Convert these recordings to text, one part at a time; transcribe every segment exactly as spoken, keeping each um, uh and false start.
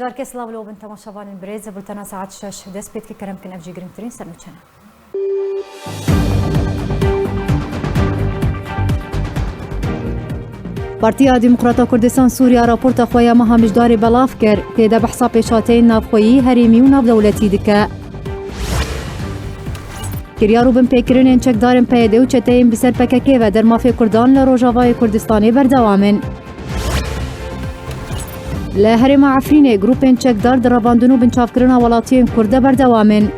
Herkes lav lo bin temaşevanên birêz, bultena saet şeş dest pê dike, kerem kin ev jî girîngtirîn sernûçe ne. Partiya Demokrata Kurdistan Sûriya raporta xwe ya meha Mijdarê belav kir, tê de behsa pêşhateyên navxweyî, herêmî û navdewletî dike. Kiryar û binpêkirinên çekdarên P Y D û çeteyên bi ser P K K ve der mafê Kurdan li Rojavayê Kurdistanê berdewam in. Li herêma Efrînê grûpên çekdar di revandin û binçavkirina welatiyên Kurd de berdewam in.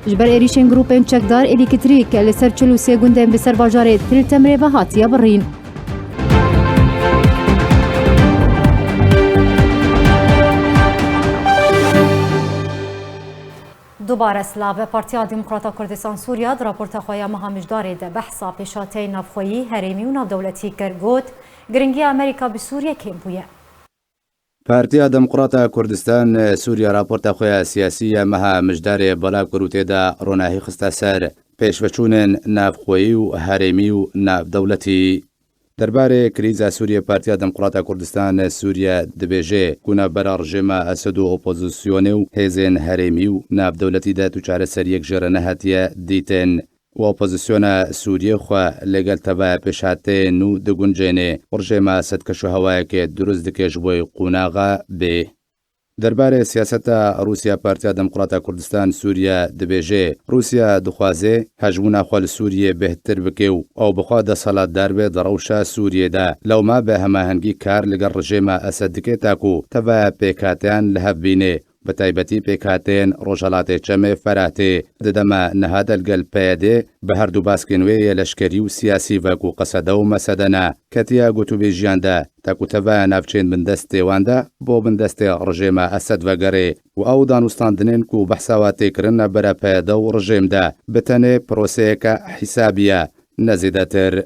Ji ber êrîşên grûpên çekdar êlîkitrîk li ser çil û sê gundên bi ser bajarê Til Temrê ve hatiye birîn. Dubare silav. Partiya Demokrata Kurdistan Sûriya di raporta xwe ya meha Mijdarê de behsa pêşhateyên navxweyî, herêmî û navdewletî kir. Got, giringiya Amerîka bi Sûriye kêm bûye. Partiya Demokrata Kurdistan Sûriya raporta xwe ya siyasî ya meha Mijdarê belav kir û tê de ronahî xiste ser pêşveçûnên navxweyî û herêmî û navdewletî. Derbarê krîza Sûriyê, Partiya Demokrata Kurdistan Sûriye dibêje ku navbera rejêma Esed û opozisyonê û hêzên herêmî û navdewletî de tu çareseriyek jê re nehatiye dîtin û opozisyona Sûriyê xwe li gel tevaya pêşhateyên nû diguncêne û rejêma Esed keşûhewayekê dirust dike ji bo qonaxa bê. Derbarê siyaseta Rûsya, Partiya Demokrata Kurdistan Sûriye dibêje, Rûsya dixwaze hejmûna xwe li Sûriyê bêhtir bike û ew bi xwe desthilatdar be di rewşa Sûriyê de. Lewma bi hemahengî kar li gel rejêma Esed dike ta ku tevaya pêkhateyan li hev bîne, bi taybetî pêkhateyên Rojhelatê Çemê Feratê. Di dema niha de li gel P Y D bi her du baskên wê yê leşkerî û siyasî ve ku Qesede û Mesede ne, ketiye gotûbêjiyan de, ta ku tevaya navçeyên bindestê wan de bo bindestê rejêma Esed vegere û ew danûstandinên ku behsa we tê kirin navbera P Y D û rejêm de bi tenê proseyeke hîsabî ye, ne zêdetir.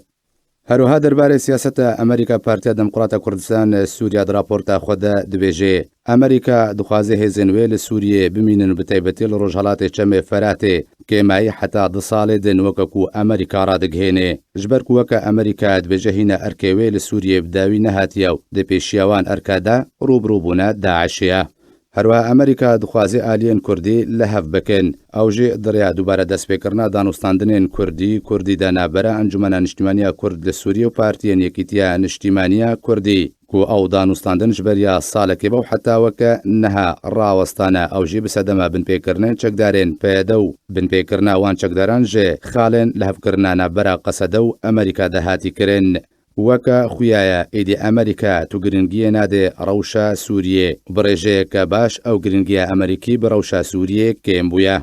Her wiha derbarê siyaseta Amerîka, Partiya Demokrata Kurdistan Sûriya di raporta xwe de dibêje, Amerîka dixwaze hêzên wê li Sûriyê bimînin, bi taybetî li Rojhelatê Çemê Feratê kêmayî heta du salê din weke ku Amerîka radigihêne. Ji ber ku weke Amerîka dibêje hîna erkê wê li Sûriyê bi dawî nehatiye û di pêşiya wan erka de rûbirûbûna DAIŞê ye. Her wiha Amerîka dixwaze aliyên Kurdî li hev bikin. Ew jî di rêya dubare destpêkirina danûstandinên Kurdî, Kurdî de navbera Encûmena Niştîmaniya Kurd li Sûriyê û Partiyên Yekîtiya Niştîmaniya Kurdî, ku ew danûstandin ji beriya salekê ve û heta weke niha rawestane, ew jî bi sedema binpêkirinên çekdarên P Y D û binpêkirina wan çekdaran ji xalên lihevkirina navbera Qesede û Amerîka de hatî kirin. Weke xuya ye, êdî Amerîka tu giringiyê nade rewşa Sûriyê. Bi rêjeyeke baş ew giringiya Amerîkî bi rewşa Sûriyê kêm bûye.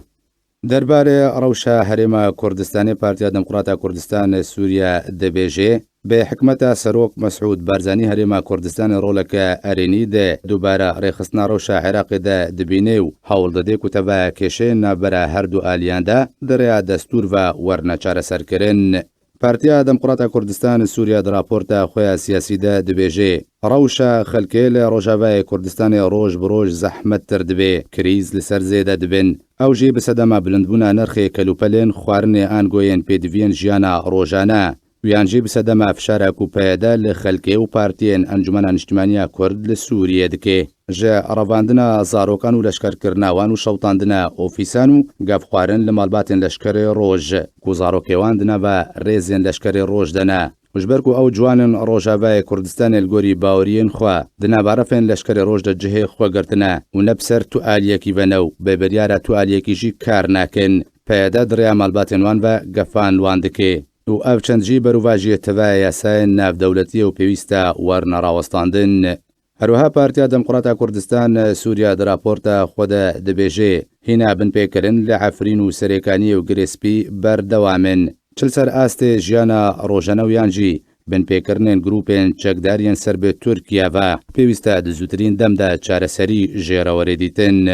Derbarê rewşa Herêma Kurdistanê, Partiya Demokrata Kurdistan Sûriye dibêje, bi hikmeta Serok Mesûd Barzanî Herêma Kurdistanê roleke erênî di dubare rêxistina rewşa Iraqê de dibîne û hewl dide ku tevaya kêşeyên navbera her du aliyan de di rêya destûr ve werne çareserkirin. Partiya Demokrata Kurdistan Sûriye di raporta xwe ya siyasî de dibêje, rewşa xelkê li Rojavayê Kurdistanê roj bi roj zehmettir dibe, krîz li ser zêde dibin. Ew jî bi sedema bilindbûna nirxê kelûpelên xwarinê ango yên pêdiviyên jiyana rojane. Wiyan jî bi sedema fişara ku P Y D li xelkê û partiyên Encûmena Niştîmaniya Kurd li Sûriyê dike. Ji revandina zarokan û leşkerkirina wan û şewitandina ofîsan û gefxwarin li malbatên leşkerê roj, ku zarokê wan di nava rêzên leşkerê roj de ne. Û ji ber ku ew ciwanên Rojavayê Kurdistanê li gorî baweriyên xwe di nava refên leşkerê roj de cihê xwe girtine û ne bi ser tu aliyekî ve ne û bê biryara tu aliyekî jî kar nakin, P Y D di rêya malbatên wan ve gefan li wan dike. Û ev çend jî berovajiyê tevaya yasayên navdewletiyê û pêwîst e werne rawestandin. Her wiha Partiya Demokrata Kurdistan Sûriya di raporta xwe de dibêje, hîna binpêkirin li Efrîn û Serêkaniyê û Girê Spî berdewam in. Çi li ser astê jiyana rojane û yan jî binpêkirinên grûpên çekdar yên ser bi Tirkiye ve pêwîst e di zûtirîn dem de çareserî jê re were dîtin.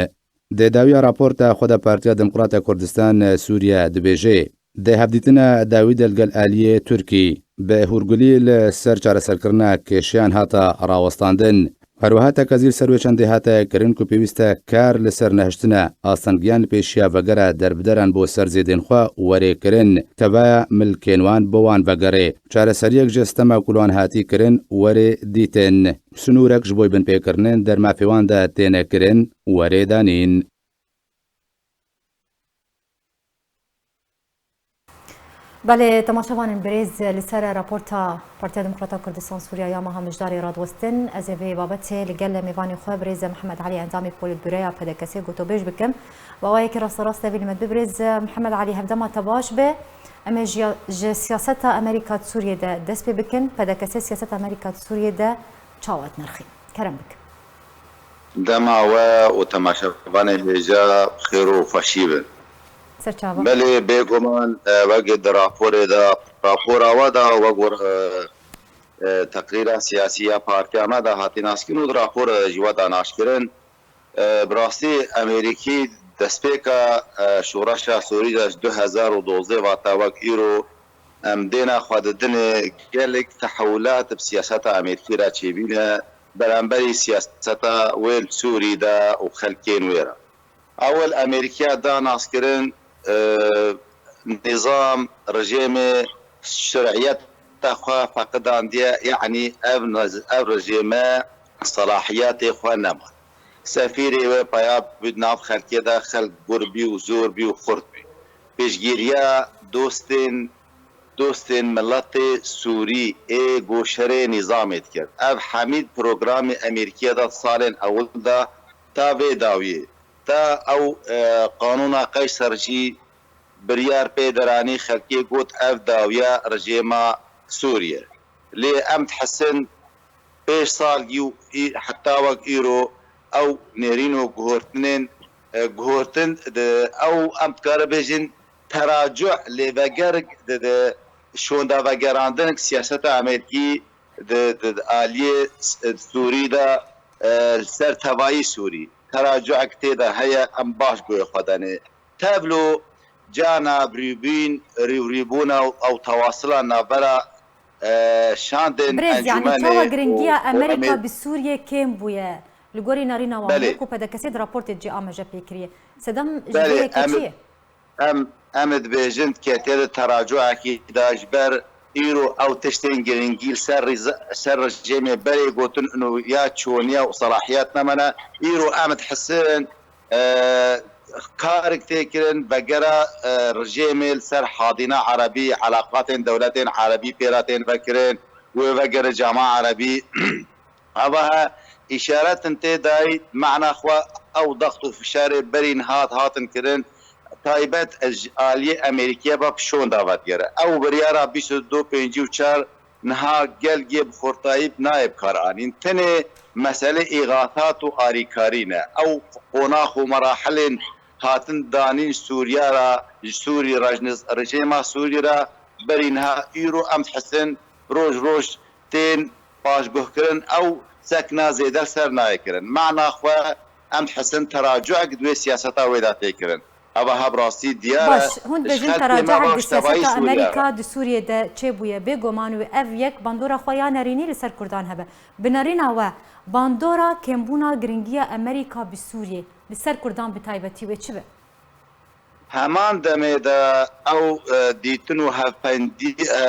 Di dawiya raporta xwe de Partiya Demokrata Kurdistan Sûriye dibêje, di hevdîtina dawî de li gel aliyê Tirkî bi hûrgulî li ser çareserkirina kêşeyan hate rawestandin. Her wiha tekezî li ser wê çendê hate kirin ku pêwîst e kar li ser nehiştina astengiyan li pêşiya vegera derbideran bo ser zêdên xwe were kirin, tevaya milkên wan bi wan vegere. Çareseriyek ji stema ku li wan hatî kirin were dîtin. Sinûrek ji bo binpêkirinên dermafê wan de têne kirin were danîn. Belê, temaşevanên birêz, li ser raporta Partiya Demokrata Kurdistan Sûriya ya meha Mijdarê radwestin, ez ê vê babetê li gel mêvanê xwe birêz Mihemed Elî, endamê Polîtbûroya P D K S'ê gotobêj bikim. Bi awayekî rasterast tevî li me dibe birêz Mihemed Elî, hevdema te baş be. Em ê ji, ji siyaseta Amerîka di Sûriyê de dest pê bikin. P D K S siyaseta Amerîka di Sûriyê de çawa dinirxî? Kerem bike. Dema we û temaşevanê hêja xêr û xweşî bin. Ser çava. Belê, bêguman, e, wek di raporê de, rapora we de, wek wir, e, e, teqrîra siyasî ya partiya me de hatî naskirin û di rapora de jî we da naşkirin. E, bi rastî Amerîkî destpêka, e, şoreşa Sûrî de ji du hezar û dozdeh vata wek îro em dêna xwe didinê gelek tehewlat bi siyaseta Amerîkî re çêbîne, beramberî siyaseta wê li Sûrî de û xelkên wê re. Ewil Amerîkiya da naskirin, e, nîzam, rejêmê şer'iyeta xwe feqidandiye, yanî ev niz-, ev rejême selahiyetê xwe nema. Sefîrê wê peya bû di nav xelkê de, xelk gur bî û zor bî û xurt bî. Pêşgiriya dostên, dostên miletê Sûrî ê goşerê nîzamê dikir. Ev hemî programê Amerîkiyê de salên ewil de ta vê dawiyê, ta ew, e, qanûna Qeyser jî biryar pê deranî, xelkê got ev dawiya rejêma Sûrî ye. Lê em dihisin pêş salgî û î-, heta wek îro ew nêrîn û guhortinên, e, guhortin di, ew em dikare bêjin teracu lê veger di, di şonda vegerandinek siyaseta Amerîkî di, di, di aliyê s-, Sûrî de, e, li ser tevayî Sûrî teracuek tê de heye, em baş guhê xwe denê. Tevlo cana birîbûn, rîwrîbûna û ew tewasila navbera, e, şandên Birêz, yanî encûmenê çawa û, giringiya û Amerîka Amer- bi Sûriyê kêm bûye? Li gorî nerîna wan, Belê. Wekû P D K S'ê di raportê cî ameje pê kiriye. Sedem ji vê Belê, yekê em, çi ye? em, em dibêjin ketiye di teracuekî de ji ber îro ew tiştên giringî li ser rîze-, ser rejêmê berê gotin û ya çoniye û selahiyet nemene. Îro em dihisin, e, karek tê kirin, vegera, e, rejêmê li ser hadîna erebî, elaqatên dewletên erebî pê re tên vekirin, wê vegere cama erebî. Ava he îşaretin tê dayî, mana xwe ew dext û fişarê berî niha hatin kirin, taybet ji aliyê Amerîkiyê ve bi şonda vedigere. Ew biryara bîst û du pêncî û çar niha gelgê bi xurtayî nayê bi kar anîn. Tenê mesele îxasat û arîkarî ne. Ew qonax û merahilên hatin danîn Sûriya re, ji Sûrî rejniz-, rejêma Sûrî re berî niha îro em dihisin roj roj tên paşguhkirin, ew sekna zêde li ser nayê kirin. Mana xwe em dihisin teracuek di wê siyaseta wê de tê kirin. Eva ha bi rastî diyar e. Baş, hûn dibêjin teracuek di siyaseta Amerîka di Sûriyê de çêbûye. Bêguman wê ev yek bandora xwe ya nerînî li ser Kurdan hebe. Bi nerîna we, bandora kêmbûna giringiya Amerîka bi Sûriyê li ser Kurdan bi taybetî wê çi be? Heman demê de ew, e, dîtin û hevpeyndî, e,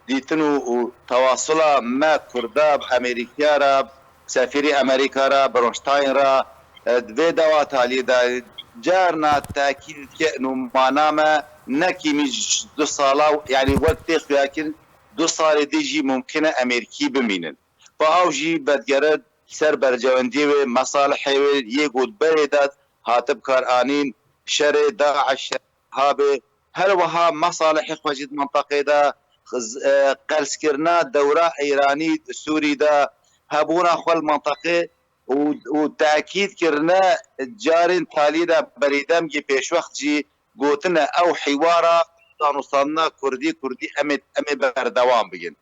dîtin û, û tewasula me Kurda bi Amerîkiya re, sefîrê Amerîka re, Bronstein re, e, di vê dewa taliyê de carna tekîd dike û mana me ne kîmî ji du sala, yanî wek tê xuyakirin, du salê dî jî mumkin e Amerîkî bimînin. Xwe ew jî vedigere ser berjewendiyê wê, mesalihê wê yê ku di berê de hate bi kar anîn, şerê DAIŞ, Şerê Habê, her wiha mesalihê xwe jî di mintaqê de, xiz-, e, qelskirina dewra Îranî di Sûrî de, hebûna xwe li mintaqê û, û tekîd kirine carên talî de berî demgî pêşwext jî gotine ew hîwara danûstandina Kurdî, Kurdî em ê, em ê berdewam bikin.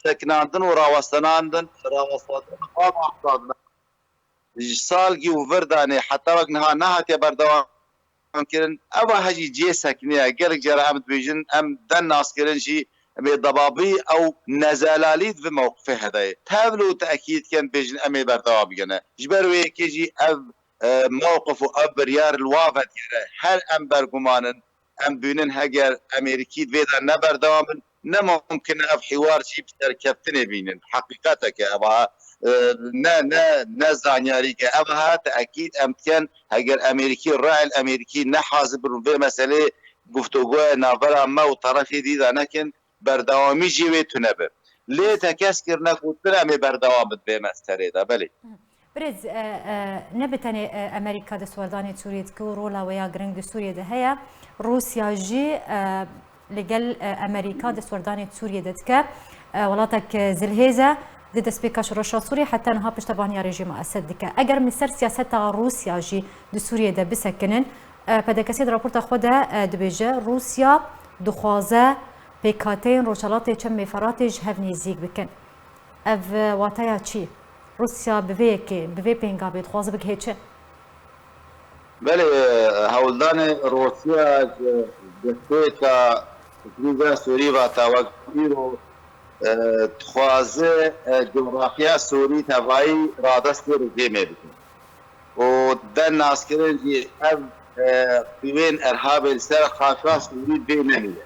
Sekinandin û rawestanandin, rawestandin, ji salgî û vir danê heta wek niha nehatiye berdewam kirin. Eva he jî cihê sekinê ye. Gelek cara em dibêjin, em den naskirin jî Em ê debabî ew nezelalî di vê mewqifê hede ye. Tevlo tekîd ken bêjin em ê berdewam bigene. Ji ber wê yekê jî ev, e, mewqif û ev biryar li wa vedigere. Her em berguman in, em bînin heger Amerîkî di vê de neberdewam bin, ne mumkin e ev hiwar jî bi serkeftinê bînin. Heqîqeteke ev a, e, ne, ne, ne zanyarîke. Ev ha tekîd em dikin, heger Amerîkî, re'el Amerîkî ne hazir bin vê meselê guftûgoya navbera me û terefê dî de nekin, berdewamî jî wê tune be. Lê tekez kirine gotin em ê berdewam bin vê meselê de. Belê. Birêz, e, e, ne bi tenê, e, Amerîka destwerdanê Sûriyê dike û rola wê ya giring di Sûriyê de heye. Rûsya jî, e, li gel, e, Amerîka destwerdanê Sûriyê de dike. E, welatek, e, zilhêz e, di destpêka şoreşa Sûriyê heta niha piştevaniya rejîma Esed dike. Eger min ser siyaseta Rûsya jî di Sûriyê de bisekinin, e, P D K S di raporta xwe de, e, dibêje, Rûsya dixwaze pêkhateyên Rojhelatê çem Mêferatê ji hev nêzîk bikin. Ev, e, wateya çi? Rûsya bi vê yekê, bi vê pêngavê dixwaze bigihê çi? Belê, e, hewldanê Rûsya ji destpêka krîza Sûrî ve ta wek îro, e, dixwaze, e, coğrafya Sûrî tevayî radestê rejîmê bike. Û de naskirin jî ev, e, qîwên erhabê li ser xaka Sûrî bê nemîne.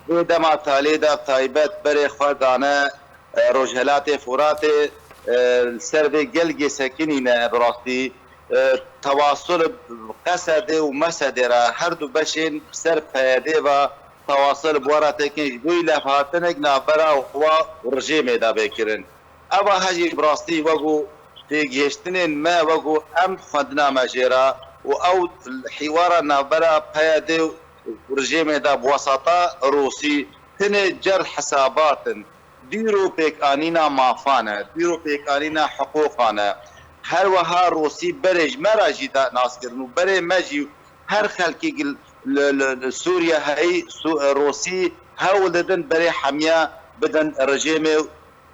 Vê dema talê de taybet berê xwe dane, e, Rojhelatê Furatê, e, li ser vê gelgê sekinîne bi rastî, e, tewasul Qesedê û Mesedê re her du beşên ser P Y D'ê ve tewasul bi we re tekin ji bo levhatinek navbera xwe û rejêmê de bê kirin. Eva hejî bi rastî wek ku têgihiştinên me, wek ku em xwendina me jê re û ew hîwara navbera P Y D û rejêmê de bi wesata Rûsî hinê cerd hesabat in. Dîro pêkanîna mafan e, dîro pêkanîna hiqûqan e. Her wiha Rûsî berê ji me re jî da naskirin û berê me jî her xelkê li, li, li Sûriye heyî Rûsî hewl didin berê hemiya bidin rejêmê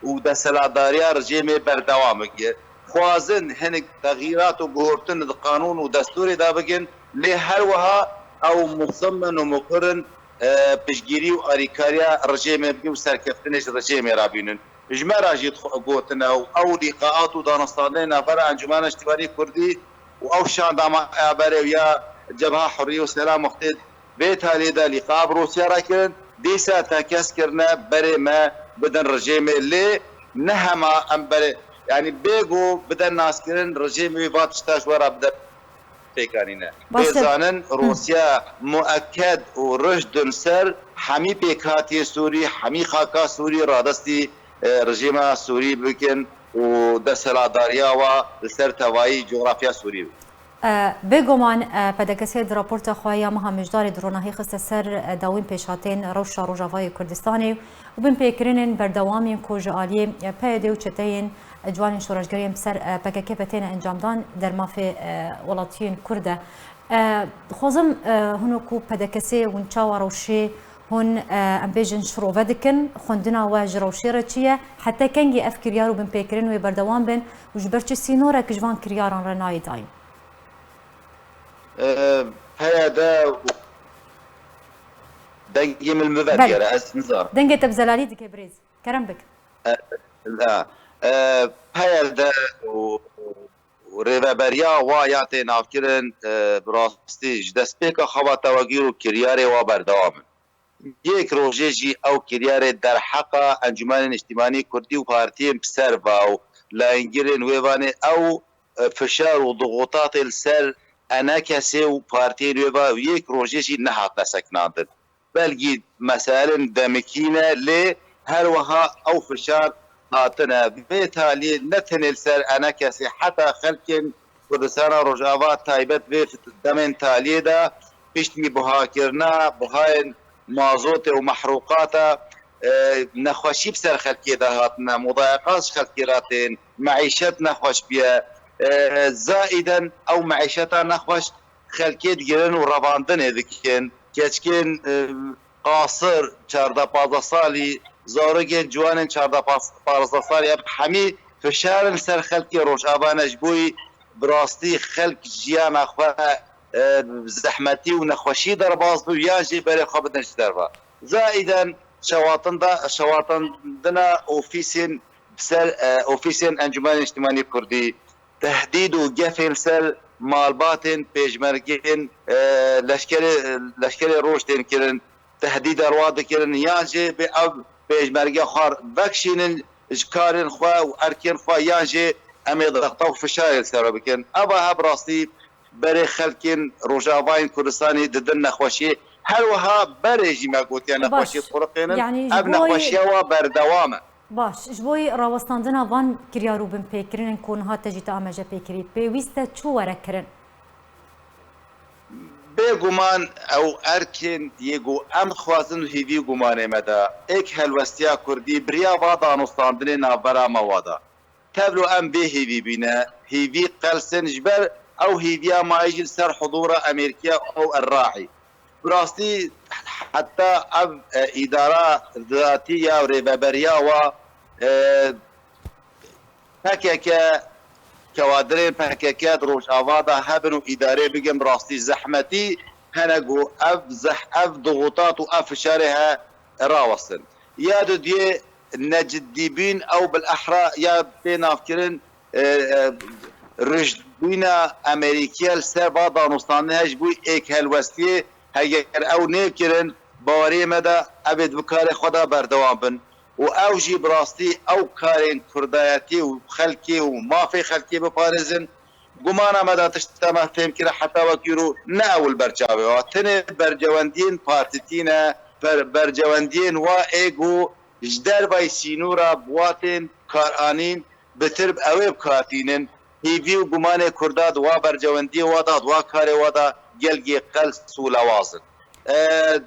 û desthilatdariya rejêmê berdewam bike. Xwazin hinek texyîrat û guhortin di qanûn û destûrê de bikin, lê her wiha ew musim in û muqir in, e, piştgirî û alîkariya rejêmê bikin û serkeftinê ji rejêmê re bînin. Ji me re jî dixwe-, gotine û ew lîqaat û danûstandinên navbera Encûmena Niştimanî Kurdî û ew şanda me ya berê û ya Cebha Hurriyê û Selam wextê vê talê de lîqa bi Rûsya re kirin, dîsa tekez kirine berê me bidin rejêmê lê ne hema em berê, yanî bê ku bide naskirin rejêmê wî va tişta ji we re bide pêkanîne. Baş e. Bê zanin Rûsya muekked û rijd in ser hemî pêkhatiyê Sûrî, hemî xaka Sûrî radestî, e, rejîma Sûrî bikin û desthilatdariya wa li ser tevayî cografya Sûrî bikin. E, bêguman, e, P D K S di raporta xwe ya meha Mijdarê di ronahî xiste ser, e, dawîn pêşhatên rewşa Rojavayê Kurdistanê û binpêkirinên berdewamên ku ji aliyê, e, P Y D û çeteyên, e, ciwanên şoreşgeriyên bi ser, e, P K K ve têne encamdan dermafê, e, welatiyên Kurd e. E, dixwazim, e, hûn wekû P D K S hûn çawa rewşê hûn, e, em bêjin şirove dikin, xwendina we ji rewşê re çi ye? Heta kengî ev kiryar û binpêkirin wê berdewam bin û ji ber çi sînorek ji van kiryaran re nayê dayîn? E, P Y D dengê min li min Belê. Vedigere, ez nizanim. Dengê te bi zelalî dike birêz. Kerem bik. E, la, e, P Y D û, û rêveberiya wa ya tê navkirin, e, bi rastî ji destpêka xebata wegîr û kiryarê wa berdewam in. Yek rojê jî ew kiryarê derheqa Encûmenê Niştimanî Kurdî û partiyên bi ser va û layîngirên wê vanê ew, e, fişar û dixutatê li ser E N K S ê û partiyên wê va yek rojê jî nehatine sekinandin. Belkî meselên demikî ne, lê her wiha ew fişar hatine. Vê taliyê ne tenê li ser E N K S ê heta xelkên Kurdistana Rojava taybet vê fit-, demên taliyê de piştî buhakirina buhayên mazotê û mehrûqata, e, nexweşî bi ser xelkê de hatine, mudayeqat ji xelkê re tên, meîşet nexweş biye. E, zaîden ew meîşeta nexweş xelkê digirin û revandinê dikin. Keçikên, e, qasir, çardeh pazdeh salî, zarokên ciwanên çardeh pazdeh salî, ev hemî fişar in ser xelkê Rojava ne ji bo yî bi rastî xelk jiyana xwe, e, zehmetî û nexweşî derbas bi û yan jî berê xwe bidin ji derve. Zaîden şewatinda, şewatandina ofîsên ser, e, ofîsên Encûmenê Niştimanî Kurdî, tehdîd û gefên ser malbatên pêşmergên, e, leşkerê, leşkerê roj tên kirin, tehdîda rwa dikirin, yan jî bê ev pêşmerge xwe vekişînin ji karên xwe û erkên xwe, yan jî em ê dexta û fişarê li ser bikin. Eva he bi rastî berê xelkên Rojavayên Kurdistanê didin nexweşiyê. Her wiha berê jî me gotiye nexweşiyê dixuriqînin. Ev nexweşiya wa berdewam e. Baş, ji bo rawestandina van kiryar û binpêkirinên ku niha te jî te amaje pê kirî, pêwîst e çi were kirin? Bêguman ew erkên yê ku em dixwazin hêvî û gumanê me de, êk helwestiya Kurdî bi riya va danûstandinê navbera me wa da. Tevlo em bê hêvî bîne, hêvî qelsin ji ber ew hêviya mayî jî li ser hudûra Amerîkiya ew errahî. Bi rastî heta ev, e, îdara datî ya rêveberiya wa, e, P K K, kewadirên P K K di Rojava de hebin û îdarê bikin, bi rastî zehmetî hene ku ev zeh-, ev dixutat û ev fişarê he rawestin. Ya dudiyê neciddîbîn ew bilehra ya pê navkirin, e, e, rijdbîna Amerîkiye li ser va danûstandinê he ji bo êkhelwestiyê heger ew nêkirin, baweriyê me de ev ê di bi karê xwe de berdewam bin. Û ew jî bi rastî ew karên kurdayetî û xelkê û mafê xelkê biparêzin. Gumana me de tişta me fêm kire heta wek îro ne ew li ber çavê wa. Tenê bercewendiyên partîtî ne, ber-, bercewendiyên wa ê ku ji dervayî sînora bi wa tên karanîn, bi tir bi ew ê bi kar tînin. Hêvî û gumanê Kurda di wa bercewendiyê wa da, di wa karê wa da gelgê qels û lewaz in. E,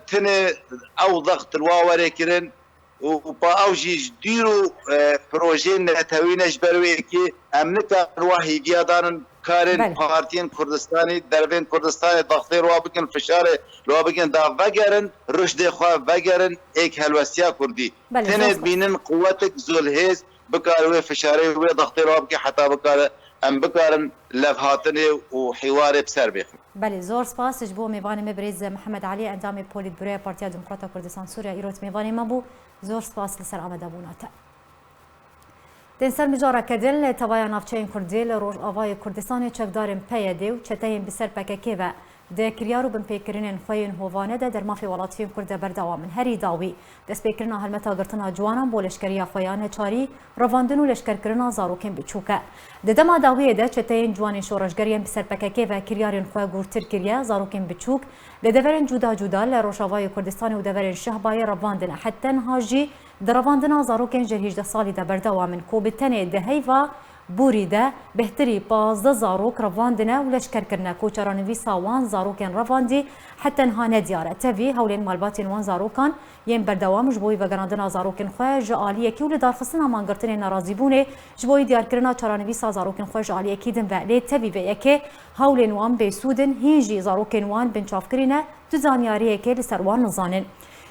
tenê ew zext li wa were kirin, û pa ew jî ji dîr û, e, projeyên netewî ne, ji ber wê yekê em nikarin wa hêviya danin karên Belê. partiyên Kurdistanê, dervên Kurdistanê dextê li wa bikin, fişarê li wa bikin, da vegerin, ruşdê xwe vegerin, êk helwestiya Kurdî. Belê, Tenê zor spas. bînin quwetik zolhêz bikare wê fişarê wê dextê li wa bike heta bikare em bikarin levhatinê û hîwarê bi ser bêxin. Belê, zor spas ji bo mêvanê me birêz Mihemed Elî, endamê Polîtbüroya Partiya Demokrata Kurdistan Sûriya, îro mêvanê me bû. Zor spas li ser amadebûna te. Tên ser mijareke din li tevaya navçeyên Kurdî li Rojavayê Kurdistanê çekdarên P Y D û çeteyên bi ser P K K ve di kiryar û binpêkirinên xwe yên hovane de dermafê welatiyên Kurd de berdewam in. Herî dawî, destpêkirina helmeta girtina ciwanan bo leşkeriya xwe ya neçarî, revandin û leşkerkirina zarokên biçûk e. Di dema dawiyê de çeteyên ciwanên şoreşger yên bi ser P K K ve kiryarên xwe gûrtir kiriye, zarokên biçûk li deverên cuda cuda li Rojavayê Kurdistanê û deverên Şehbayê revandine. Heta niha jî di revandina zarokên jêr hîjdeh salî de berdewam in, ku bi tenê di heyva borî de bêhtirî pazdeh zarok revandine û leşker kirine, ku çarenivîsa wan zarokên revandî heta niha nediyar e. Tevî hewlên malbatên wan zarokan yên berdewam ji bo vegerandina zarokên xwe ji aliyekî û lidarxistina mangirtinên nerazîbûnê ji bo diyarkirina çarenivîsa zarokên xwe ji aliyekî din ve. Lê tevî vê yekê hewlên wan bêsûd in, hîn jî zarokên wan binçavkirî ne, tu zanyariyekê li ser wan nizanin.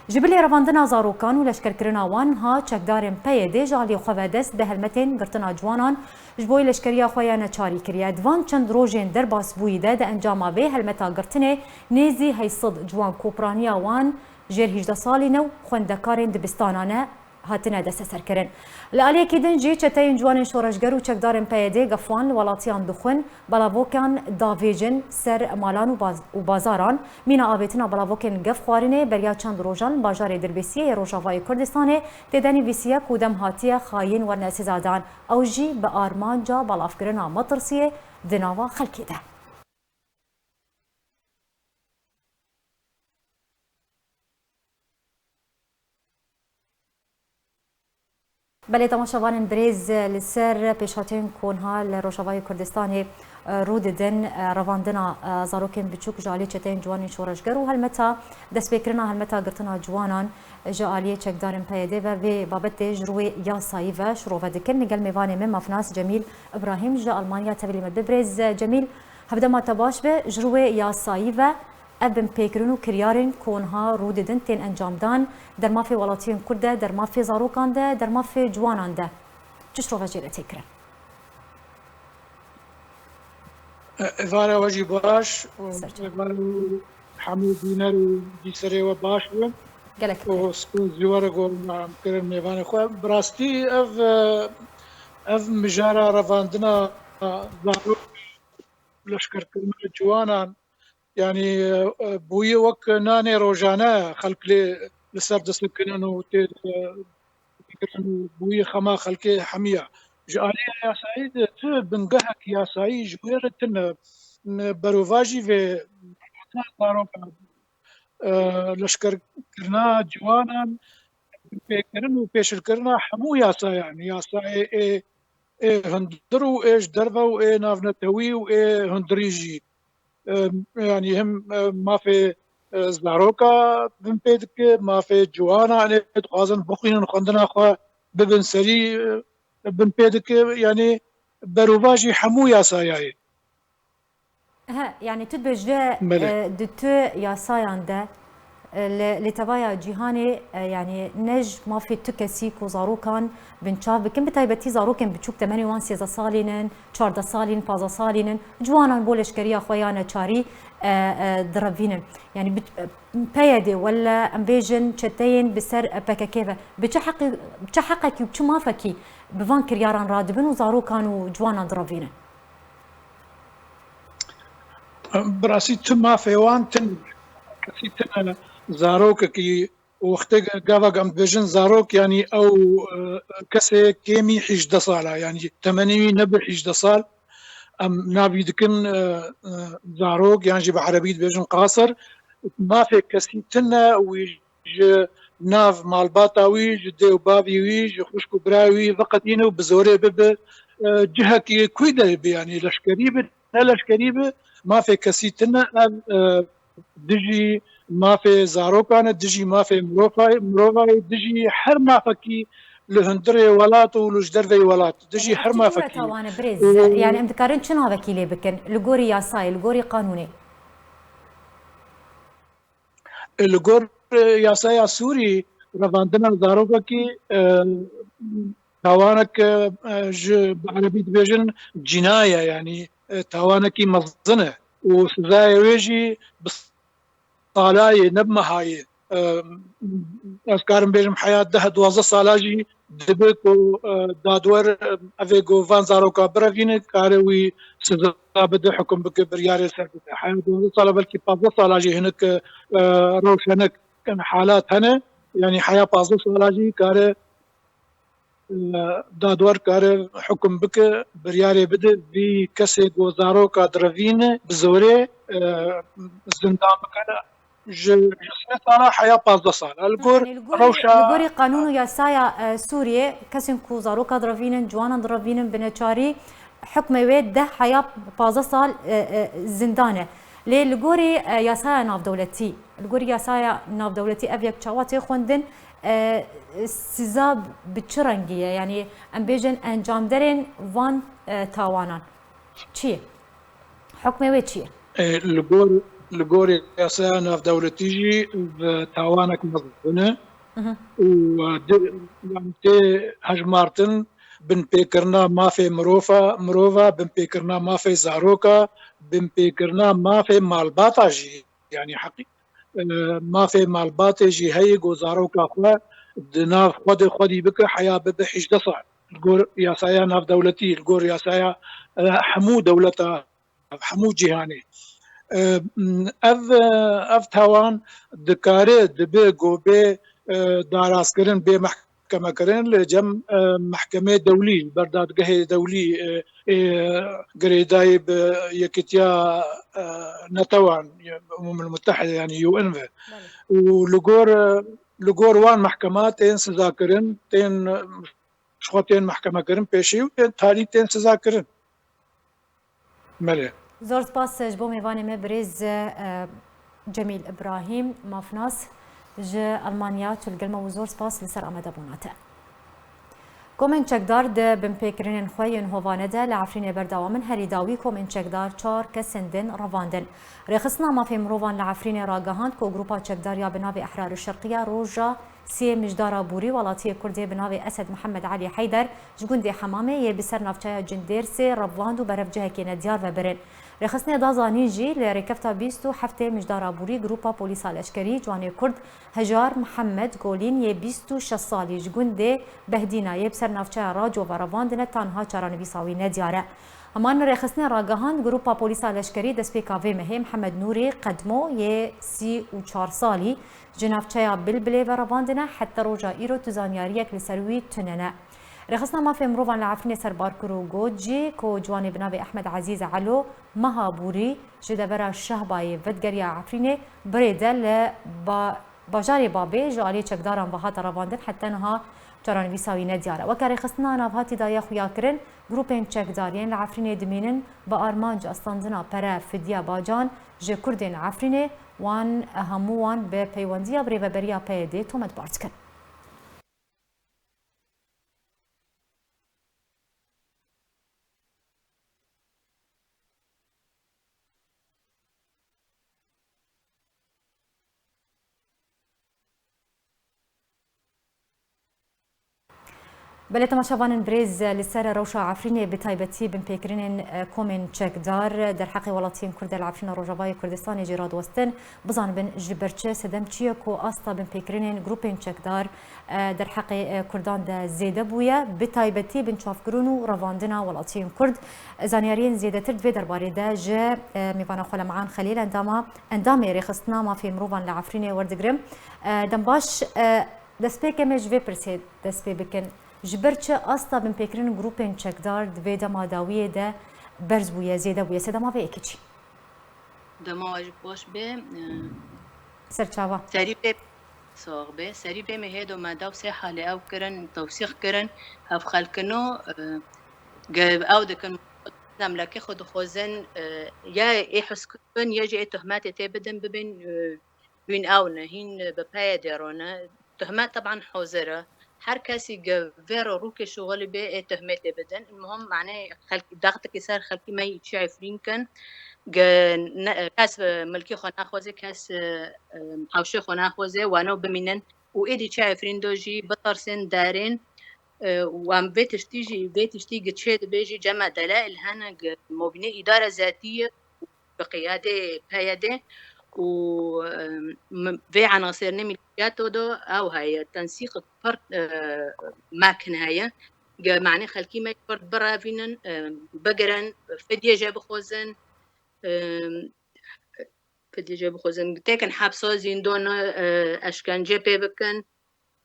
Ji bilî revandina zarokan û leşkerkirina wan, niha çekdarên P Y D ji aliyê xwe ve dest bi helmetên girtina ciwanan ji bo leşkeriya xwe ya neçarî kiriye. Di van çend rojên derbasbûyî de di encama vê helmeta girtinê nêzî heyşt sed ciwan ku piraniya wan jêr hîjdeh salî ne û xwendekarên dibistanan e, hatine desteserkirin. Li aliyekî din jî çeteyên ciwanên şoreşger û çekdarên P Y D gefan li welatiyan dixwin, belavokan davêjin ser malan û baz-, û bazaran. Mîna avêtina belavokên gef xwarinê beriya çend rojan li bajarê Dirbêsiyê yê Rojavayê Kurdistanê tê de nivîsiye ku dem hatiye xayîn werne sizadan. Ew jî bi armanca belavkirina metirsiyê di nava xelkê de. Belê, temaşevanên birêz, li ser pêşhatên ku niha li Rojavayê Kurdistanê, e, rû didin, e, revandina, e, zarokên biçûk ji alî çeteyên ciwanên şoreşger û helmeta destpêkirina helmeta girtina ciwanan ji aliyê çekdarên P Y D ve vê babetê ji rûyê yasayî ve şirove dikin. Li gel mêvanê me Mafnas Cemîl Îbrahîm ji Almanya tevlî me. Bi birêz Cemîl, hevdema te baş be, ji rûyê yasayî ve ev binpêkirin û kiryarên ku niha rû didin tên encamdan, dermafê welatiyên Kurd de, dermafê zarokan de, dermafê ciwanan de çi şirove jê re tê kirin? Êvara we jî baş û Ser çav. êvara hemû bîner û bîserê we baş bin. Gelek û spas ji we re ku me em kirin mêvanê xwe. Bi rastî ev, e, ev mijara revandina zarok, leşkerkirina ciwanan, yanî, e, bûye wek nanê rojane xelk lê li ser disekinin û tê, e, kirin û bûye xema xelkê hemiya. Ji aliyê yasayî de tu bingehek yasayî ji wê re tune. Berovajî vê zarokan, e, leşkerkirina ciwanan, pêkirin û pêşilkirina hemû yasayan, yasayê ê, ê hundir û ê ji derve û ê navnetewî û ê hundirî jî. E, yanî him, e, mafê, e, zaroka bin pê dike, mafê ciwanan ê dixwazin bixwînin xwendina xwe bibin serî, e, bin pê dike, yanî berovajî hemû yasayayê. He, yani tu dibêjde, e, di tu yasayan de, e, li, li tevaya cîhanê, e, yani ne ji mafê tu kesî ku zarokan binçav bikin, bi taybetî zarokên biçûk temenê wan sêzdeh salîn in, çardeh salîn, pazdeh salîn in, ciwanan bo leşkeriya xwe ya neçarî, e, e, direvînin. Yani bi, e, P Y D wele em bêjin çeteyên bi ser P K K ve bi çi heqî, bi çi heqekî û bi çi mafekî bi van kiryaran radibin û zarokan û ciwanan direvînin? Bi rastî tu mafê wan tune, kesî tune zarokekî û wextê gava em dibêjin zarok, yanî ew, e, kesê kêmî hîjdeh sal e, yanî temenê wî ne bi hîjdeh sal, em navî dikin, e, e, zarok, yan jî bi erebî dibêjin qasir. Mafê kesî tune, wî ji nav malbata wî, ji dê û bavî wî, ji xwişk û birayê wî veqetîne û bi zorê bibe, e, cihekî ku de be, yanî leşkerî be, ne leşkerî be, mafê kesî tune, ev, e, dijî mafê zarokan e, dijî mafê mirofa-, mirovayê, dijî her mafekî li hundirê welat û li ji derveyî welat, dijî her mafekî. Tawane birêz, yani em dikarin çi navekî lê bikin? Li gorî yasayê, li gorî qanûnê? Li gor, e, yasaya Sûrî, revandina zarokekî, e, tawanek, e, ji bi erebî dibêjin cînaye, yanî, e, tawanekî mezin e û sizayê wê jî bi salayê, ne bi mehayê. E, ez karim bêjim heya deh duwazdeh sala jî dibe ku, e, dadwer, e, evê ku van zaroka birevîne, kare wî siza bide, hukum bike, biryarê ser bide. Heya duwazdeh sala, belkî pazdeh sala jî hinek, e, rewşenek, halat hene. Yanî heya pazdeh sala jî kare, e, dadwer kare hukum bike, biryarê bide, vî kesê ku zaroka direvîne bi zorê, e, zindan bikene. Ji, ji sê sala heya pazdeh sala. Li gor, yanî li gorî, rewşa, li gorî qanûn û yasaya, e, Sûriyê, kesên ku zaroka direvînin, ciwanan direvînin bi neçarî, hukmê wê deh heya pazdeh sal, e, e, zindan e. Lê li gorî, e, yasaya navdewletî, li gorî yasaya navdewletî ev yek çawa tê xwendin, e, siza bi çi rengî ye? Yanî em bêjin encamderên van, e, tawanan çi ye? Hukmê wê çi ye? E, li gor, li gorî yasaya navdewletî jî bi tawanek mezin e. Mhm. Û, e, di, yanî tê hejmartin binpêkirina mafê mirofa, mirova, binpêkirina mafê zaroka, binpêkirina mafê malbata jî, yanî heqî-, e, mafê malbatê jî heye ku zaroka xwe di nav xwedê xwedî bike heya bibe hîjdeh sal. Li gor yasaya navdewletî, li gor yasaya, e, hemû dewleta, hemû cîhanê. E, ev, ev tawan dikare, dibe ku bê, e, darazkirin, bê meh-, mehkemekirin li cem, e, mehkemê dewlî, li ber dadgehê dewlî, e, ê girêdayî bi Yekîtiya, e, Netewan, Umemul Mutehide, yanî U N ve. Belê. Û li gor, e, li gor wan mehkema tên sizakirin, tên, e, ji xwe tên mehkemekirin pêşî û tên talî tên sizakirin. Belê. Zor spas ji bo mêvanê me birêz, e, Cemîl Îbrahîm, mafnas ji Elmanya, tu li gel me û zor spas li ser amadebûna te. Komên çekdar di binpêkirinên xwe yên hovane de li Efrînê berdewam in. Herî dawî komên çekdar çar kesên din revandin. Rêxistina Mafê Mirovan li Efrînê ragihand ku grupa çekdar ya bi navê Ehrar Şerqiya roja siyê Mijdara Bûrî welatiyê Kurdê bi navê Esed Mihemed Elî Heyder ji gundê Hemamê yê bi ser navçeya Cindêrsê revand û berev cihekê nediyar ve birin. Rêxistinê da zanîn jî, li rêkefta bîst û heftê Mijdara Bûrî, grupa polîsa leşkerî, ciwanê Kurd Hejar Mihemed Golîn yê bîst û şeş salî ji gundê Behdîna yê bi ser navçeya Raco ve revandine, tanha çaranivîsa wî nediyar e. Heman rêxistinê ragihand, grupa polîsa leşkerî destpêka vê mehê Mihemed Nûrî Qedmo yê sî û çar salî ji navçeya Bilbilê ve revandine, heta roja îro tu zanyariyek li ser wî tune ne. Rêxistina Mafê Mirovan li Efrînê serbar kir û got jî ku ciwanê bi navê Ehmed Ezîz Elo meha borî ji devera Şehbayê vedigeriya Efrînê, birê de li ba-, bajarê Babê ji aliyê çekdaran ve hate revandin, heta niha çaranivîsa wî nediyar e. Weke rêxistina navhatî daye xuyakirin, grûpên çekdar yên li Efrînê dimînin bi armanca standina pere, fidye, bacan ji Kurdên Efrînê, wan, hemû wan bi peywendiya bi rêveberiya P Y D'ê tometbar dikin. Belê temaşevanên birêz, li ser rewşa Efrînê, bi taybetî binpêkirinên, e, komên çekdar derheqê welatiyên Kurd li Efrîna Rojavayê Kurdistanê jî radiwestin. Bizanibin ji ber çi, sedem çi ye ku asta binpêkirinên grûpên çekdar, e, derheqê, e, Kurdan de zêde bûye, bi taybetî binçavkirin û revandina welatiyên Kurd. Zanyariyên zêdetir di vê derbarê de ji, e, mêvana xwe Leman Xelîl, endama, endamê Rêxistina Mafê Mirovan li Efrînê werdigirim. E, dem baş, e, destpêkê me ji vê pirsê dest pê bikin. Ji ber çi asta binpêkirin grûpên çekdar di vê dema dawiyê de berz bûye, zêde bûye? Sedema vê yekê çi? Dema we jî xweş be. Serçava. Serî vê, sax be. Serî vê mehê do me dew sê halê ew kirin, tewsîq kirin, hevxelkino, e, ge-, ew dikin, demlekê xwe dixwazin, e, ya ê hizkirin ya jî ê tohmetê tê bidin, bibin, e, hîn ew ne, hîn bi P Y D'ê re ne. Tohmet teban hazir e. Her kesî ge vê re rûkê şixulî bê, ê tohmetê bidin. Muhim, manê xelk, daxtikî ser xelkî me yî çi Efrîn kin. Ge ne, kes, e, milkê xwe naxwaze, kes, e, e, hewşê xwe naxwaze, wano bimînin û êdî çi Efrîn do jî bitirsin, derên, e, û em vê tiştî jî, vê tiştî gi çê dibe jî cema delail hene, gi mobînê îdare zetî ye, bi qiyadê P Y D û, e, m-, vê enasêrnê mîlîşyato do ew heye, tensîq pir, e, mekin heye. Ge manê xelkî me Kurd birevînin, e, bigirin, fidye jê bixwazin, e, fidye jê bixwazin, têkin hepsa, zîndana, e, eşkence pê bikin.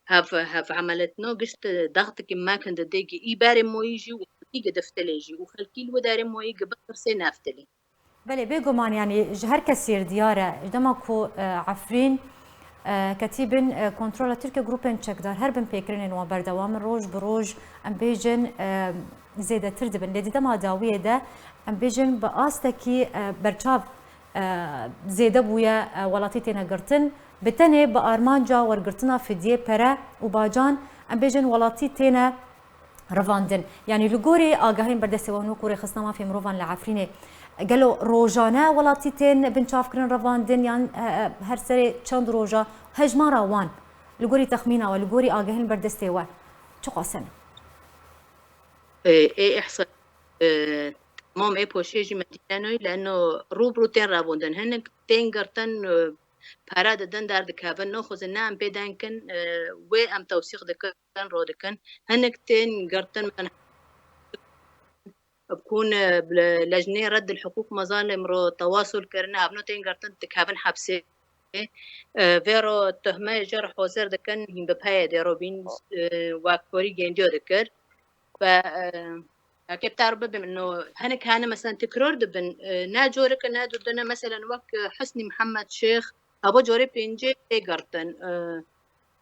Hev, hev emeletno gişt daxtikî mekin didê gi î berê moyî jî û xelkî gi diftilê jî û xelkî li wê derê moyî gi bitirsê neftilê. Belê, bêguman, yanî ji her kesî re diyar e, ji dema ku, e, Efrîn, e, ketî bin, e, kontrola Tirkiye, grûpên çekdar her binpêkirinên wan berdewam in, roj bi roj, em bêjin, e, zêdetir dibin. Lê di dema dawiyê de, em bêjin, bi astekî, e, berçav, e, zêde bûye, e, welatî têne girtin. Bi tenê bi armanca wergirtina fidyê, pere û bacan, em bêjin, welatî têne revandin. Yanî li gorî agahiyên berdestê wan, wekû Rêxistina Mafê Mirovan li Efrînê, gelo rojane welatî tên binçavkirin, revandin, yan, e, e, her serê çend roja, hejmara wan, li gorî texmîna we, li gorî agahiyên berdestê we, çiqas hene? E, ê ihsa, e, temam ê poşê jî me dînenoy, leno rû bi rû tên revandin. Hinek tên girtin, e, pere didin, derdikevin, naxwazin ne em pê deng kin, e, wê em tewsîq dikin, ro dikin. Hinek tên girtin, min bi kun, e, bi lejnê Reddil Hiqûq Mezalê min ro tewasul kirine, hevno tên girtin dikevin hepsê. E, vê ro tuhme jê re hazir dikin, hîn bi P Y D'ê re bîn, e, wek korî gendiyo dikir. Ve, e, Heke bi te re bibim, no, hinek hene, meselen, tekrar dibin. E, ne coreke, ne dudine, meselen, wek, e, Husnî Mihemed Şêx, heva corê pêncê tê girtin. E,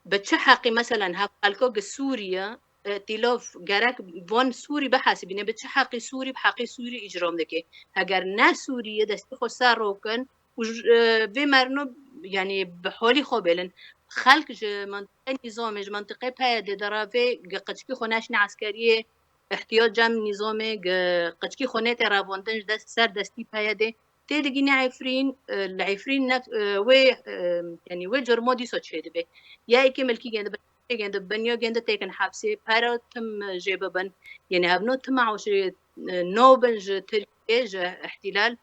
bi çi heqî, meselen, hev xelko gi Sûriye, e, tîlof gerek von Sûrî bihesibîne, bi çi heqî Sûrî, bi heqî Sûrî îcram dike? Heger ne Sûriye destê xwe ser rokin, û ji, e, vê merino, yanî bi holî xwe bêlin. Xelk ji mentiqê nîzamê, ji mentiqê P Y D'ê deravê gi qiçkî xwe neşne eskeriyê, ihtiyat cem nîzamê, gi qiçkî xwe nêtê revandin ji dest, ser destî P Y D'ê. Tê digîne Efrîn, e, li Efrîn ne, e, wê, e, yanî wê curmo dîso çê dibe. Ya êkê milkî gêndibin, gêndibin, ya gêndi têkin hepsê, pera tim jê bibin. Yanî hevno tim eşîrê, e, nobin ji Tirkiyê, ji îhtîlal.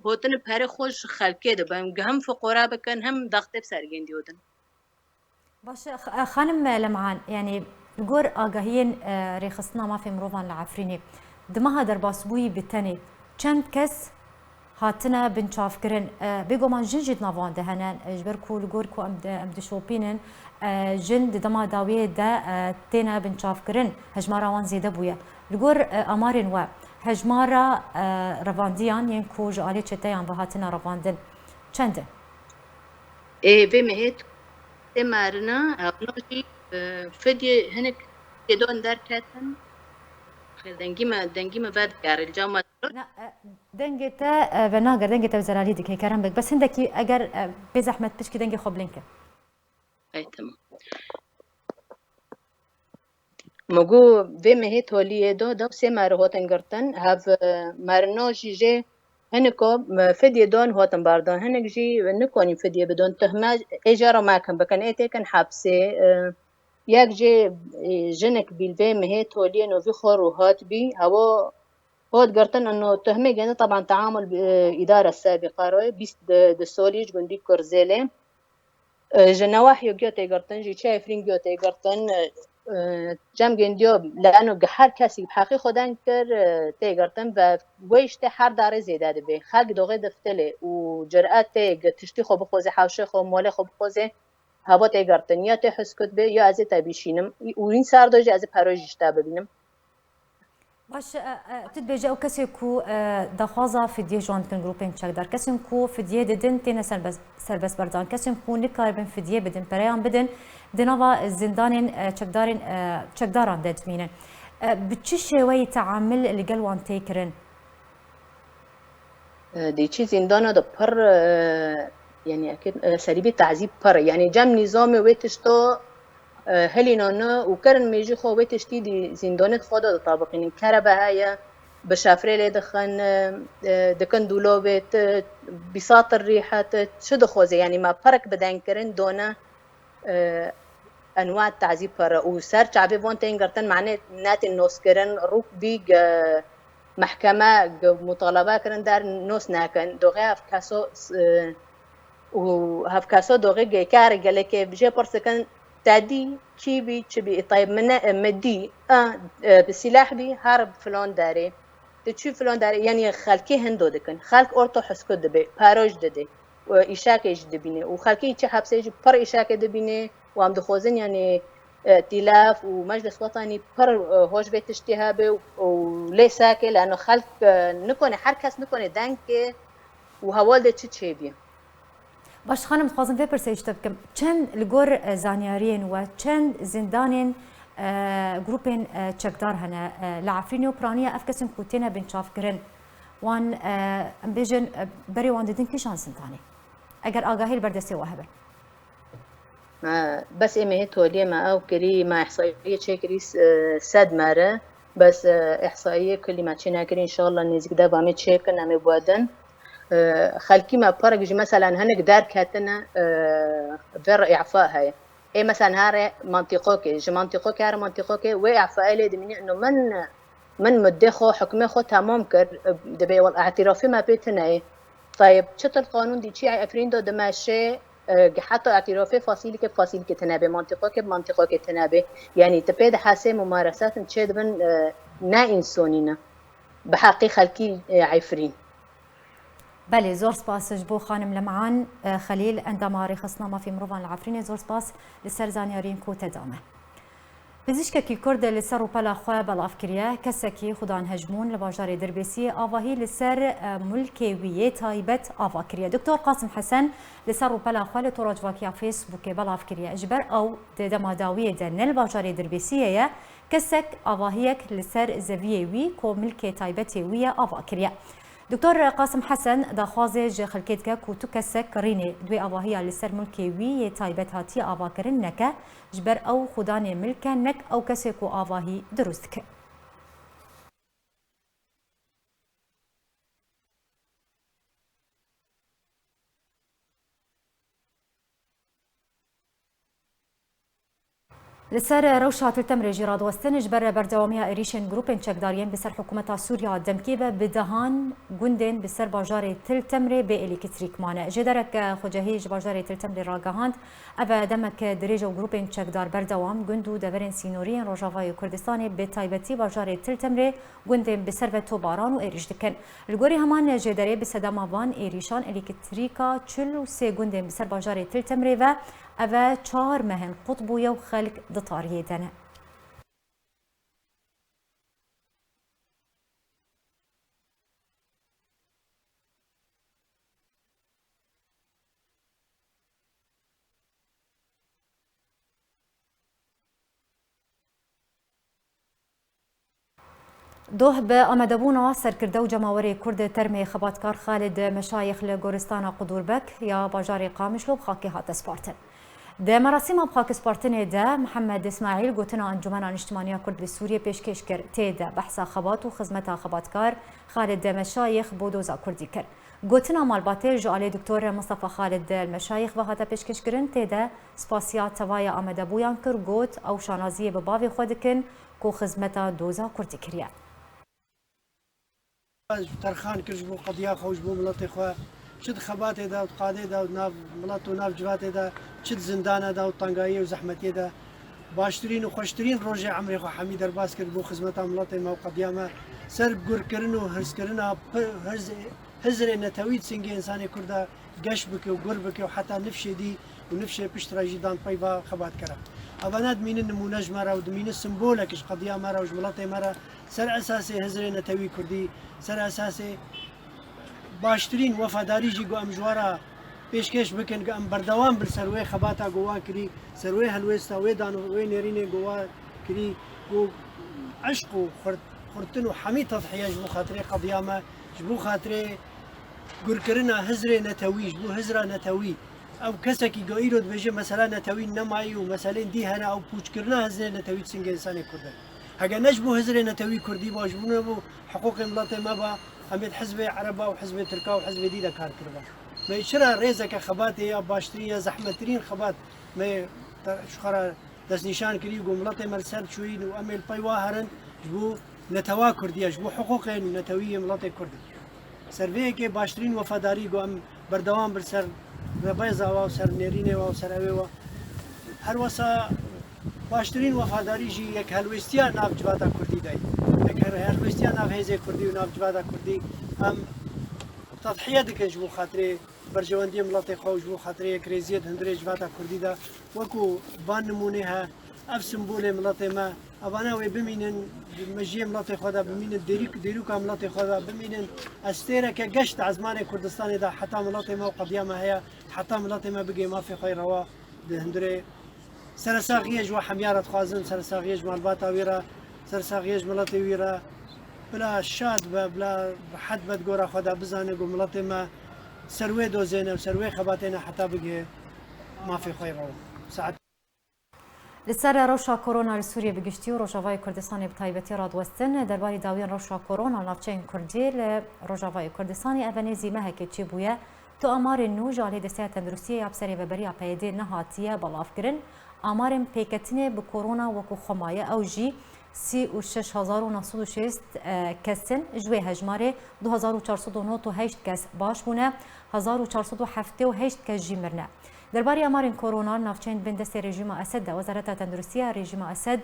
hotine perê xwe ji xelkê dibin, hem fiqora bikin, hem daxtê bi ser gêndî hodin. Baş e, x-, e, xanim Leman, yanî li gor agahiyên, e, Rêxistina Mafê Mirovan li Efrînê, di meha derbasbûyî bi tenê çend kes hatine binçavkirin? E, bêguman jin jî di nav wan de hene, e, ji ber ku li gor ku em di, em dişopînin, e, jin di dema dawiyê de, e, têne binçavkirin, hejmara wan zêde bûye. Li gor, e, amarên we, hejmara, e, revandiyan yên ku ji alî çeteyan ve hatine revandin çend e? Ê, vê mehê tu-, tê marina, hevno jî, e, fidyê hinek têdon derketin. Xêr, dengî me, dengî me vedigerê, li cem me. Na, e, dengê te, e, venagere, dengê te zelalî dike, kerem bik. Bes hindekî eger, e, bê zehmet piçkî dengê xwe bilind ke. Ey, temam. Me got, vê mehê toliyê de dew sê mare hotin girtin. Hev, e, marino jî jê hiniko, e, fidyê don hotin bardan. Hinek jî nikonîn fidyê bidon. Tuhme ê jê re mekin bikin. Ê têkin hepsê. E, yek jê, e, jinik bî li vê mehê toliyê novî xwe rûhat bî. Hewa hot girtin, ino tuhmê gene taban teamul bi, e, îdare sebîqa re, bîst di, di solî ji gundî Kurzêlê. E, ji newahî giyo tê girtin, ji çiyê Efrîn giyo tê girtin, e, e, cem gêndiyo, leno gi her kesî bi heqî xwe deng kir, e, tê girtin ve wê işte her darê zêde dibe. Xelk doxê diftilê û ciret tê gi tiştî xwe bixwazê, hewşê xwe, molê xwe bixwazê, heva tê girtin. Ya tê huskut be, ya ez ê te bişînim. Û hîn sar do jî ez ê paro jî ji te bibînim. Baş, e, e, tu dibêje ew kesê ku, e, daxwaza fidyê ji wan dikin grûpên çekdar. Kesên ku fidyê didin têne serbest, serbest berdan. Kesên ku nikaribin fidyê bidin, pereyan bidin, di nava zindanên, e, çekdarên, e, çekdaran de dimînin. E, bi çi şêweyî teamil li gel wan tê kirin? E, di çi zîndana de pir, e, yanî eke, e, serîbî tazîb pir e. Yanî cem nîzamê wê tişto, e, hilînane û kerin mêjî xwe wê tiştî di zîndanê xwe de ditabiqînin. Kerebe heye, bi şafrê lê dixin, e, e, dikin dûlovê, ti bîsatir rîhet, çi dixwaze, yanî me pirek bi deng kirin done, e, enwa tazîb pir e û ser çavê van tên girtin, mane netên noskirin, rûk bî ge mehkeme ge mutalebe kirin der nos nekin. Doxê hev keso, e, û hev keso doxê ge kar gelekê jê pirs dikin, te dî, kî bî, çi bî? Tayeb min ne, e, me dî, a, e, bi sîlah bî, her filan derê. Tu çû filan derê, yanî xelkê hindo dikin. Xelk orto huskut dibe, paroj dide. E, îşakê jî dibîne. Û xelkê çi hepsê jî pir îşakê dibîne. Û em dixwazin, yanî, e, tîlaf û Meclis Wetanî pir, e, hoj vê tiştê hebe û lê sake, leno xelk, e, nikone, her kes nikone deng ke û hewal de çi çêbî. Baş xanim, dixwazim vê pirsê ji te bikim. Çend li gor, e, zanyariyên we, çend zindanên, e, grûpên, e, çekdar hene, e, li Efrînê û piraniya ev kesên ku têne binçavkirin? Wan, e, em bêjin, e, berê wan didin kîjan zindanê? Eger agahî li ber destê we hebe. Me, bes ê mehê toliyê me ew kirî, me îhsaiyê çêkirî, e, sed mere. Bes, e, îhsaiyê kulî me çê nekirî, înşallah nêzîk deva me çêkin, em ê biwedin. E, xelkî me parek jî, meselen, hinek derketine, e, ver îfa heye. Ê, meselen, here mantîqokê, ji mantîqokê here mantîqokê, wê îfayê lê dimîne, ino min, min muddê xwe, hukmê xwe temam kir, e, dibê wel, îtirafê me pê tune ye. Tayeb, çitur qanûn dî çi Efrîn de dimeşe, e, heta îtirafê fasîlkê, fasîlkê tune be, mantîqokê, mantîqokê tune be. Yanî, tu pê dihesê mumaresetin çê dibin, e, ne însonî ne. Bi heqî xelkî, e, Efrîn. Belê, zor spas ji bo xanim Leman, e, Xelîl, endama Rêxistina Mafê Mirovan li Efrînê. Zor spas li ser zanyariyên ku te da me. Pizîşkekî Kurd li ser rûpela xwe belav kiriye. Kesekî Xudan Hejmûn li bajarê Dirbêsiyê avahî li ser, e, milkê wî yê taybet ava kiriye. Doktor Qasim Hesen li ser rûpela xwe li tora civakiya Facebookê belav kiriye. Ji ber ew di dema dawiyê de ne li bajarê Dirbêsiyê ye, kesek avahiyek li ser zeviyê wî ku milkê taybetê wî ye ava kiriye. Doktor Qasim Hesen daxwazê ji xelkê dike ku tu kesek rînê di wê avahiya li ser milkê wî yê taybet hatiye avakirin neke, ji ber ew xudanê milk e, nek ew kesê ku avahî dirust dike. Li ser rewşa Til Temrê jî radiwestin, ji ber berdewamiya êrîşên grûpên çekdar yên bi ser hikûmeta Sûriya demkî ve bi dehan gundên bi ser bajarê Til Temrê bê elektrîk mane. Jêderek xwecehî ji bajarê Til Temrê ragihand, ev demek dirêj e û grûpên çekdar berdewam gund û deverên sînorî yên Rojavayê Kurdistanê, bi taybetî bajarê Til Temrê, gundên bi ser ve tobaran û êrîş dikin. Li gorî heman jêderê, bi sedema van êrîşan elektrîka çil û sê gundên bi ser bajarê Til Temrê ve, ev e çar meh in qut bûye û xelk di tariyê de ne. Doh bi amadebûna serkirde û cemawerê Kurd Termê xebatkar Xalid Meşayix li goristana Qudûrbek ya bajarê Qamişlo bi xakê hate spartin. Di merasîma bi xakispartinê de Mihemed Îsmaîl gotina Encûmena Niştimaniya Kurd li Sûriyê pêşkêş kir. Tê de behsa xebat û xizmeta xebatkar Xalid Meşayix bo doza Kurdî kir. Gotina malbatê ji alî Doktor Mistefa Xalid El Meşayix ve hate pêşkêşkirin, tê de spasiya tevaya amadebûyan kir, got, ew şanaziyê bi bavê xwe dikin ku xizmeta doza Kurdî kiriye. Terxan kir ji bo qediya xwe û ji bo miletê xwe, çi di xebatê de û di qadê de û di nav milet û nav civatê de, çi di zindana de û tengayiyê û zehmetiyê de. Baştirîn û xweştirîn rojê emrê xwe hemî derbas kir bo xizmeta miletê me û qediya me. Ser gurkirin û hirzkirina pi-, hirz-, hizrê netewî di singê însanê Kurd de geş bike û gur bike û heta nifşê dî û nifşê pişt re jî dan peyva xebatkera. Evana dimînin nimûne ji me re û dimînin simbolek ji qediya me re û ji miletê me re. Ser esasê hizrê netewî Kurdî, ser esasê baştirîn wefadarî jî ku em ji we re pêşkêş bikin, ku em berdewam bin ser wê xebata ku wan kirî, ser wê helwêsta, wê dan û wê nêrînê ku wan kirî, ku eşq û xurt-, xurtin û hemî tedhiye ji bo xatirê qediya me, ji bo xatirê gurkirina hizrê netewî, ji bo hizra netewî. Ew kesekî ku îro dibêje mesela netewî nemayî û meselên dî hene, ew pûçkirina hizrê netewî di singê însanê Kurd e. Hege ne ji bo hizrê netewî Kurdî ba, ji bo ne bo hiqûqê miletê me ba, em ê di hizbê Ereba û hizbê Tirka û hizbê dî de kar kiriba. Me çira rêzeke xebatê ya baştirîn ya zehmettirîn xebat me te-, ji xwe re destnîşan kirî, ku miletê me li ser çûyîn û em ê li pey wa herin ji bo netewa Kurdî ye, ji bo hiqûqên netewî yê miletê Kurd e. Ser vê yekê baştirîn wefadarî ku em berdewam bin ser rebeza wa û ser nêrînê wa û ser ewê wa. Her wesa baştirîn wefadarî jî yek helwêstiya nav civata Kurdî de ye. Yek her-, helwêstiya nav hêzê Kurdî û nav civata Kurdî. Em tedhiye dikin ji bo xatirê berjewendiyê miletê xwe û ji bo xatirê yekrêziyê di hundirê civata Kurdî de. Wekû van nimûnê he, ev simbolê miletê me, evana wê bimînin, di mejiyê miletê xwe de bimînin, dêrîk-, dêrûka miletê xwe de bimînin. Estêreke geş di ezmanê Kurdistanê de heta miletê me û qediya me heye, heta miletê me bigê mafê xwe yê rewa di hundirê. Seresaxiyê ji we hemiya re dixwazim, seresaxiyê ji malbata wî re, seresaxiyê ji miletê wî re. Bila şad be, bila rehet be di gora xwe de, bizane ku miletê me ser wê dozê ne û ser wê xebatê ne heta bigê mafê xwe yê rewa. Saet Li ser rewşa korona li Sûriyê bi giştî û Rojavayê Kurdistanê bi taybetî radiwestin, derbarî dawiyên rewşa korona li navçeyên Kurdî li Rojavayê Kurdistanê ev e nêzî mehekê çêbûye. Tu amarên nû ji alî Desteya Tenduristiyê ya bi serê veberiya P Y D'ê nehatiye belavkirin. Amarên pêketinê bi korona wekû xwe maye, ew jî sî û şeş hezar û neh sed û şêst, e, kes in. Ji wê hejmarê du hezar û çar sed û nod û heşt kes baş bûne, hezar û çar sed û heftê û heşt kes jî mirine. Derbarê amarên korona li navçeyên bin destê rejîma Esed de Wezareta Tenduristiya rejîma Esed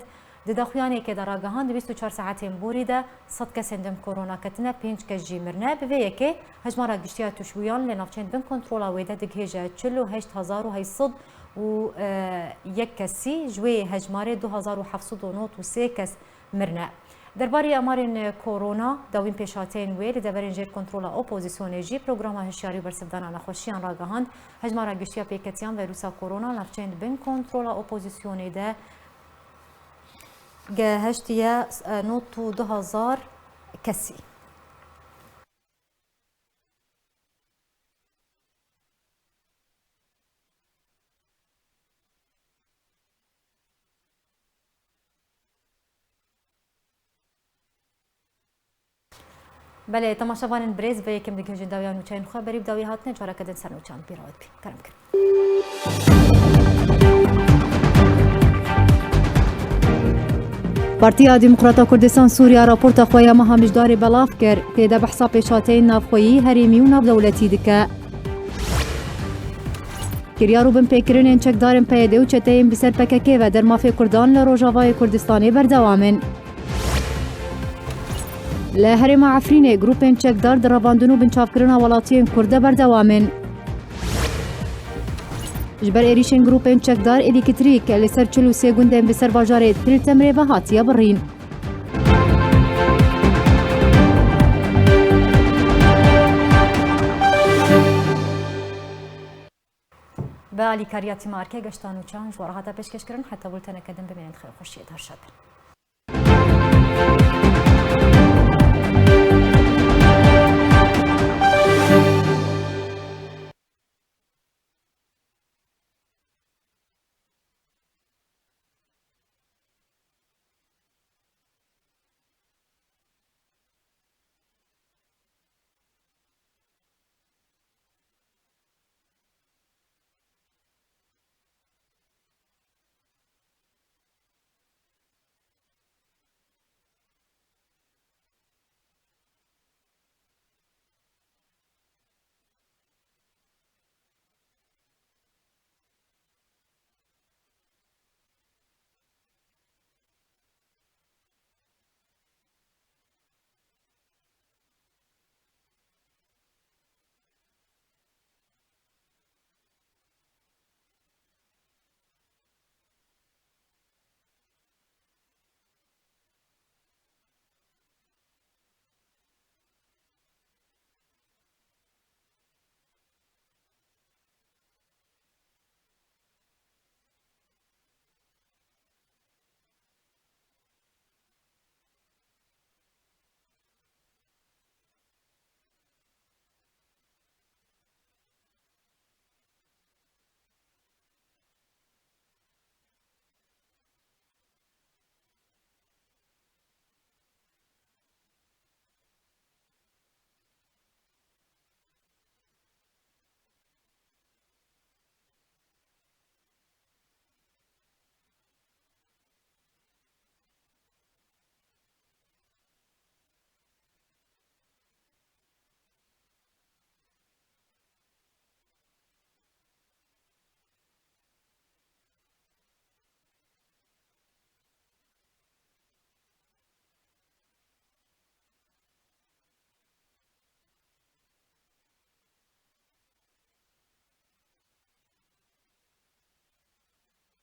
di daxuyaniyekê de ragihand, di bîst û çar saetên borî de sed kesên din korona ketine, pênc kes jî mirine. Bi vê yekê hejmara giştî ya tûşbûyan li navçeyên bin kontrola wê de digihêje çil û heşt hezar û heşt sed û yek kesî, ji wê hejmarê du hezar û heft sed û nod û sê kes mirine. Derbarê amarên korona, dawîn pêşhateyên wê li deverên jêr kontrola opozîsyonê jî programa hişyarî û bersivdana nexweşiyan ragihand. Hejmara giştî ya pêketiyan verûsa korona navçeyên bin kontrola opozîsyonê de gehiştiye, e, nod û du hezar kesî. Belê, temaşevanên birêz, vê yekim digihêjin dawiya nûçeyên xwe. Berî bi dawî hatinê careke din ser nûçeyan pî re we dibîn. Kerem kin. Partiya Demokrata Kurdistan Sûriya raporta xwe ya meha Mijdarê belav kir. Tê de behsa pêşhateyên navxweyî, herêmî û navdewletî dike. Kiryar û binpêkirinên çekdarên P Y D û çeteyên bi ser P K K ve der mafê Kurdan li Rojavayê Kurdistanê berdewam in. Li herêma Efrînê grûpên çekdar di revandin û binçavkirina welatiyên Kurd de berdewam in. Ji ber êrîşên grûpên çekdar, elektrîk li ser çil û sê gundên bi ser bajarê Til Temrê ve hatiye birîn. Bi alîkariya tîma Erkê geşta nûçan ji we re hate pêşkêşkirin. Heta bulteneke din bimînin, xêr û xweşiyê, di her şad bin.